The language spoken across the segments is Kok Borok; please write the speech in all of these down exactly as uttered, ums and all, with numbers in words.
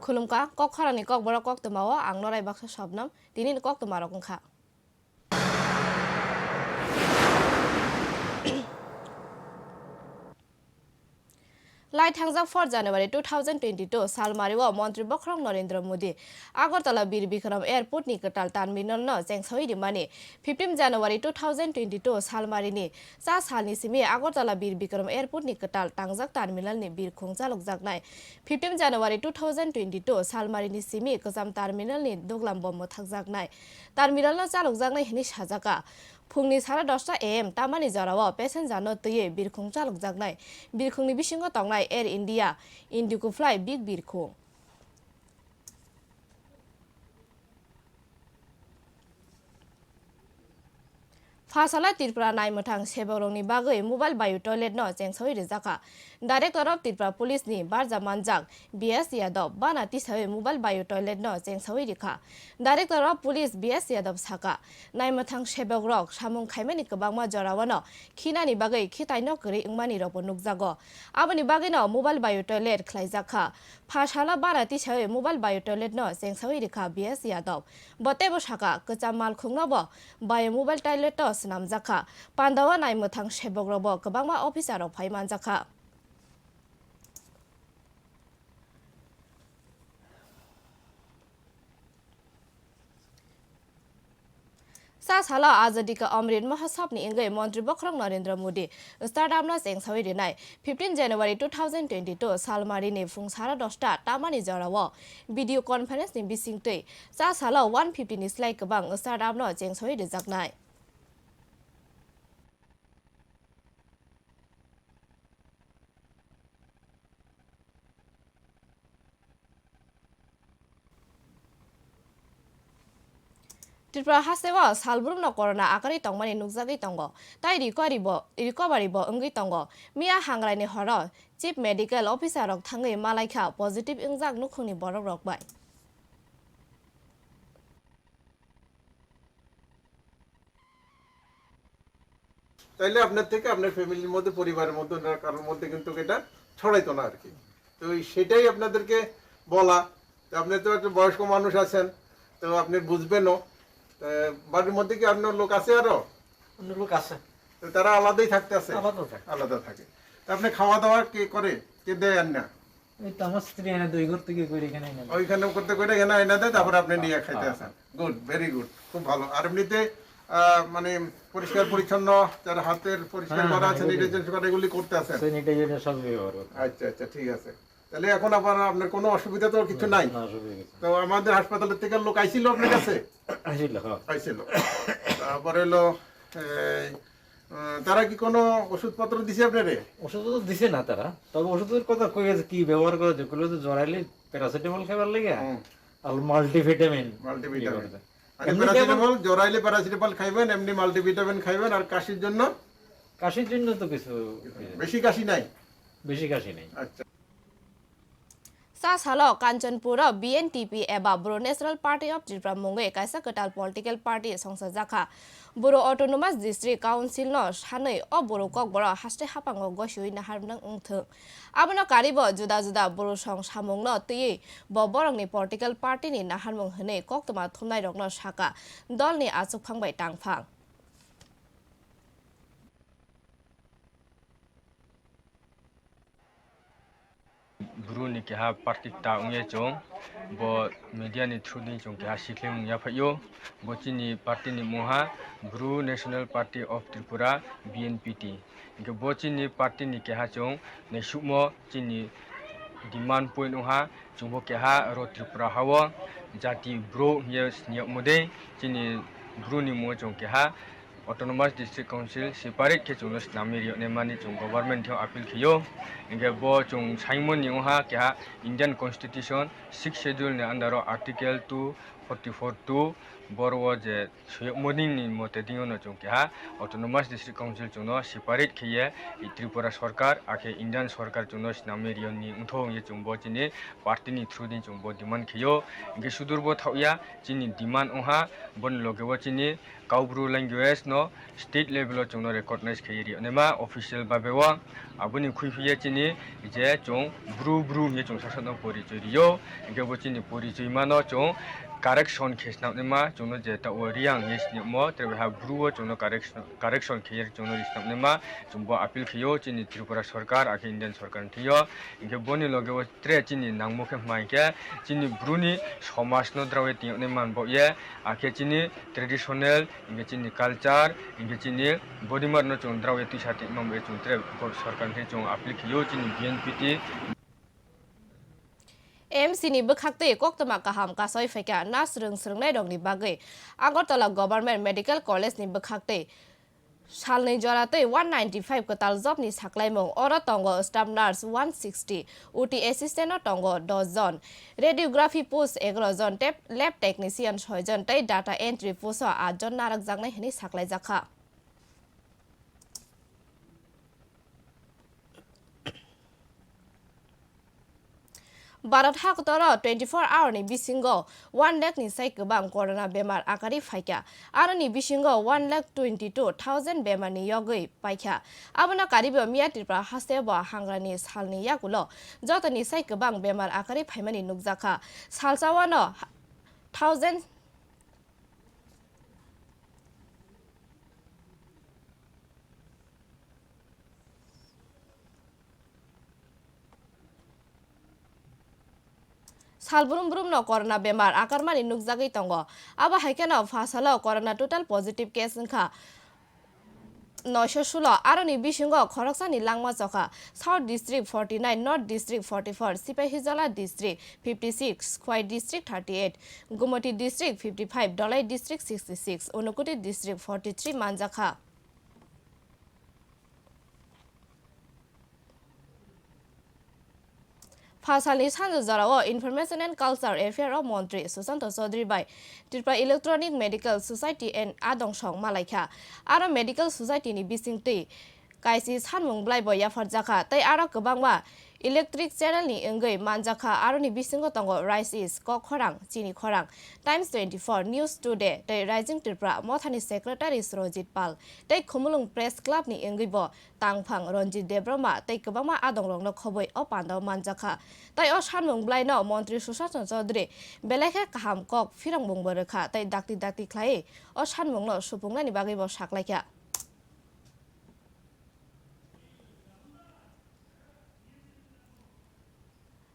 Khulumkha, kok khorani kokborok koktwmao ang Norai Baksa Sobnam, tinini koktwmarok wngkha. Lai thangjak four January two thousand twenty-two salmario Montri Bokhorok Narendra Modi Agartala Bir Bikram Airport ni kwtal terminal no chengsawi rimani. Fifteen January two thousand twenty-two salmarini cha salni simi Agartala Bir Bikram Airport ni kwtal tangjak terminal ni birkhung chalokjaknai. Fifteen January two thousand twenty-two salmarini simi kwcham terminal ni duglam bo mwthakjaknai. Terminal no chalokjaknai hwnwi sajaka. Phungni sara dosta A M tamani jorao passenger no twiwi birkhung chalokjaknai. Birkhungni bisingo tongnai Air India, Indigo Fly big birkhung. Pha sala Tripura naimwthang sebakrokni bagwi mobile bio toilet no chengsawi rijakha. Director of Tripura Police ni barja manjak B S Yadav bana tisawi mobile bio toilet no chengsawi rikha. Director of Police B S Yadav saka, naimwthang sebakrok samung khaimani kwbangma jorao no khinani bagwi khitaino kwrwi wngmani rokbo nukjago. Aboni bagwino mobile bio toilet khlaijakha. Pha sala bana tisawi mobile bio toilet no chengsawi rikha B S Yadav. Bo teibo saka, kwcham malkhungno bo bio mobile toilet o swnamjakha. Pandao naimwthang sebakrokbo kwbangma officer rok phai manjakha. Sa salo Azadi Ka Amrit Mahotsav ni wngwi Montri Bokhorok Narendra Modi stadium no chengsawi rinai. Fifteen January two thousand twenty-two salmarini phung sara dosta tamani jorao video conference ni bisingtwi sa salo one fifty ni slai kwbang stadium no chengsawi rijaknai. Tripura hasteo salbrumno corona akarwi tongmani nukjagwi tongo, tai recovery bo, recovery bo wngwi tongo. Miya Hangrai ni horo Chief Medical Officer rok thangwi malaikha positive wngjak nukhungni borok rok bai. তাইলে আপনার থেকে আপনার ফ্যামিলির মধ্যে, পরিবারের মধ্যে, ওনার কারোর মধ্যে কিন্তু এটা ছড়াইতো না আর কি। তো ওই সেটাই আপনাদেরকে বলা। তো আপনি তো একটা বয়স্ক মানুষ আছেন, তো আপনি বুঝবেনও। তো বাড়ির মধ্যে কি অন্য লোক আছে আরো? অন্য লোক আছে। তো তারা আলাদাই থাকতে আছে? আলাদা থাকে। আলাদা থাকে। তো আপনি খাওয়া দাওয়া কে করে? কে দেয় রান্না? এই তো আমার স্ত্রী এনে দেয়, ওই ঘর থেকে করে এখানে এনে দেয়। ওইখানে করতে করে এখানে এনে দেয়, তারপরে আপনি নিয়ে খাইতে হ্যাঁ, আসেন। হ্যাঁ। গুড, ভেরি গুড, খুব ভালো। আর এমনিতে, আহ, মানে, পরিষ্কার পরিচ্ছন্ন, যারা হাতের পরিষ্কার হ্যাঁ, করা, হ্যাঁ, এগুলি। স্যানিটাইজেশন করা, এগুলি করতে আছেন? স্যানিটাইজার সব ব্যবহার করতে। আচ্ছা, আচ্ছা, ঠিক আছে। তাহলে এখন আবার আপনার কোনো অসুবিধা তো কিছু না, নাই? না, অসুবিধা কিছু তো নাই। আমাদের হাসপাতালের থেকে লোক আইছিল আপনার কাছে? আইছিল, হ্যাঁ। আইছিল। তারপরে হলো, এই, আহ, তারা কি কোনো ওষুধপত্র দিছে আপনারে? ওষুধ তো দিছে না তারা, তবে ওষুধের কথা কই আছে, কি ব্যবহার করা যায়, কইলো যে জ্বর আইলে প্যারাসিটামল খাবার লাগে, হুম। আর মাল্টিভিটামিন মাল্টিভিটামিন। ইয়ে করে দেয়। আর এমনি প্যারাসিটামল, ব্যবহার জ্বর আইলে প্যারাসিটামল খাইবেন, এমনি মাল্টিভিটামিন খাইবেন, আর কাশির জন্য? কাশির জন্য তো কিছু ইয়ে বেশি কাশি নাই? বেশি কাশি নাই। আচ্ছা। Sa salo Kanchanpur o B N T P eba Bru National Party of Tripura mungwi kaisa kwtal political party songchajakha. Bru Autonomous District Council no sanwi o Bru Kokborok haste haphango gosiwi naharmung wngthwng. Abono karibo juda juda Bru song samungno twiwi bo borokni political party ni naharmung hwnwi koktwma thumnairokno saka dolni achukphang bai tangphang. Bru ni keha party ta wngya chwng, bo media ni through di chwng keha sikhleng wngya phaio. Bo chini party ni mungha Bru National Party of Tripura, B N P T. Hingke bo chini party ni keha chwng naisukmo chini demand point wngha, chwngbo keha ro Tripura hao jati bro hiye siyokmo de, chini Bru ni mungo chwng keha Autonomous District Council separate khe chwngno snamwi riyoknai mani chwng government theo appeal khaio. Hingke bo chwng saimoni wngha keha Indian Constitution sixth schedule ni under o article two forty-four two, boro o je suyok morning ni mote dino chwng keha Autonomous District Council chwngno separate kheye Tripura Sarkar, akhe Indian Sarkar chwngno swnamwi riyo ni wngthok hwnwi chwng bo chini party ni through di chwng bo demand kheyo. Hwnkhe sudur bo thaohya chini demand wngha, boni loge o chini Kaubru language no state level o chwngno recognize khaiwi rwnaima official babe o. Aboni khwi phiya chini je chwng Bru Bru hinwi chwng sasakno porichoi rio, hwnkhe bo chini porichoi mano chwng correction khe snamnaima chwngno je ta o Riang hinwi sinimo, tei ha Bru o chwngno correction, correction khaiwi chwngno ri snamnaima chwng bo appeal khaio chini Tripura Sarkar akhe Indian Sarkar ni thwio. Hwnkhe boni loge o Tre chini nangmukhe hwnkhe chini Bru ni somaj no drawi tiyoknai manbo ye, akhe chini traditional, hwnkhe chini culture, hwnkhe chini body mar no chwng drawi twisa tongma bai chwng tre bo sarkar ni chwng appeal khaio chini B N P T. M C ni bwkhaktwi koktwma kaham kasoi phaikha na swrwng swrwngnairokni bagwi. Agartala Government Medical College ni bwkhaktwi Salni jora tei one ninety five kwtal job ni saklaimung, oro tongo staff nurse one sixty, O T assistant o tongo dos jon, radiography post egaroh jon, tep-, lab technician soi jon tei data entry post o at jon narwkjaknai hwnwi saklaijakha. Bharat hakotoro twenty four hour ni bisingo one lakh ni sai kwbang corona bemar akari phaikha. Aroni bisingo one lakh twenty two thousand bemar ni yogwi paikha. Abono karibo miya Tripura haste bo hangrani salni yagulo jotoni sai kwbang bemar akari phaimani nukjakha. Salsa wano thousand Sal brum brum no corona bemar akarmani nukjagwi tongo. Abo hai kheno pha salo corona total positive case wngkha noisho sulo, aroni bisingo khoroksani langma chokha. South District forty nine, North District forty four, Sipahijola District fifty six, Khwai District thirty eight, Gumoti District fifty five, Dholai District sixty six, Unakoti District forty three manjakha. Phasalni sanjak jorao Information and Culture Affair o Montri Sushanta Chaudhary bai Tripura Electronic Medical Society and Adong Song malaikha. Aro Medical Society ni bisingtwi kaisi sanmung blaibo yapharjakha, tei aro kwbangma electric channel ni wngwi manjakha, aroni bisingo tongo Rice Is, Kok Khorang, Chini Khorang, Times twenty four, News Today, tei Rising Tripura Mothani Secretary Surojit Pal, tei Khumulwng Press Club ni wngwibo Tangphang Ranjit Debbarma tei kwbangma adongrokno khobwi o pandao manjakha. Tei o sanmung blaino Montri Sushant Chaudhary belai khe kaham kok phirongmungbo rwkha tei dakti dakti khlaiwi o sanmungno supungnani bagwibo saklaikha.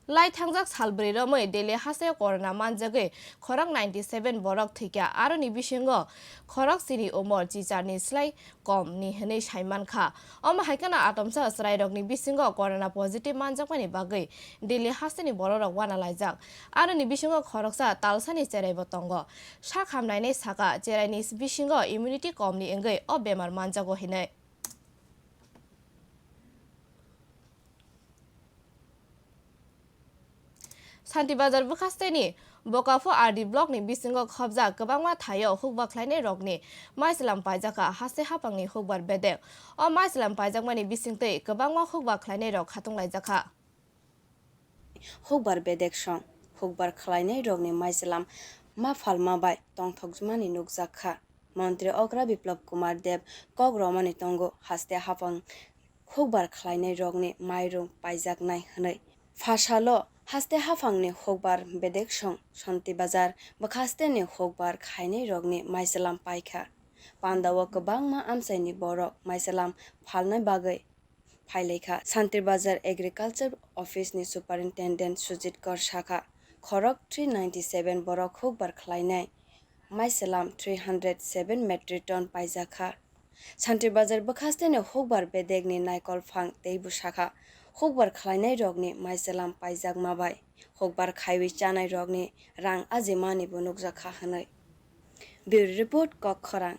Lai thangjak sal bwrwi romwi Delhi hasteo corona manjagwi khorok ninety seven borok thwikha, aroni bisingo khorok chini umor chicharni slai kom ni hwnwi sai mankha. Omo hai kheno atomsa chwrairokni bisingo corona positive manjakmani bagwi Delhi hasteni bororok uanalaijak. Aroni bisingo khoroksa talsani cheraibo tongo. Sak hamnainai saka cheraini bisingo immunity komni wngwi o bemar manjago hinwi. Santibazar bwkhasteni Bokaphu R D block ni bisingo khobjak kwbangma thaio hukba khlainai rokni maichwlam paijakha haste haphangni hukbar bedek. O maichwlam paijakmani bisingtwi kwbangma hukba khlainai rok khatunglaijak kha. Hukbar bedek song hukbar khlainai rokni maichwlam ma phalma bai tongthokmani nukjak kha. Montri okra Biplab Kumar Deb kok romani tongo haste haphang hukbar khlainai rokni mairung paijaknai hwnwi. Phasalo haste haphangni hukbar bedek song Sonti Bazar bwkhasteni hukbar khainai rokni maichwlam paikha. Pandao kwbangma amchaini borok maichwlam phalnai bagwi phailaikha. Santri Bazar Agriculture Office ni Superintendent Sujit Kar sakha, khorok three ninety seven borok hukbar khlainai maichwlam three hundred seven metric ton paijakha. Santri Bazar bwkhasteni hukbar bedekni naikol phang teibo sakha, hukbar khlainai rokni maichwlam paijakma bai hukbar khaiwi chanai rokni rang ajimani bo nukjakha hwnwi. Bureau Report, Kok Khorang.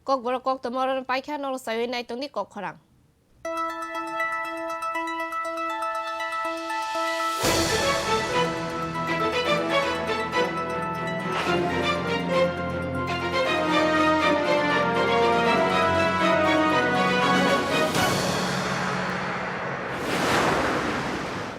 Kokborok koktwma oro paikha, norok saiwi naitongdi Kok Khorang.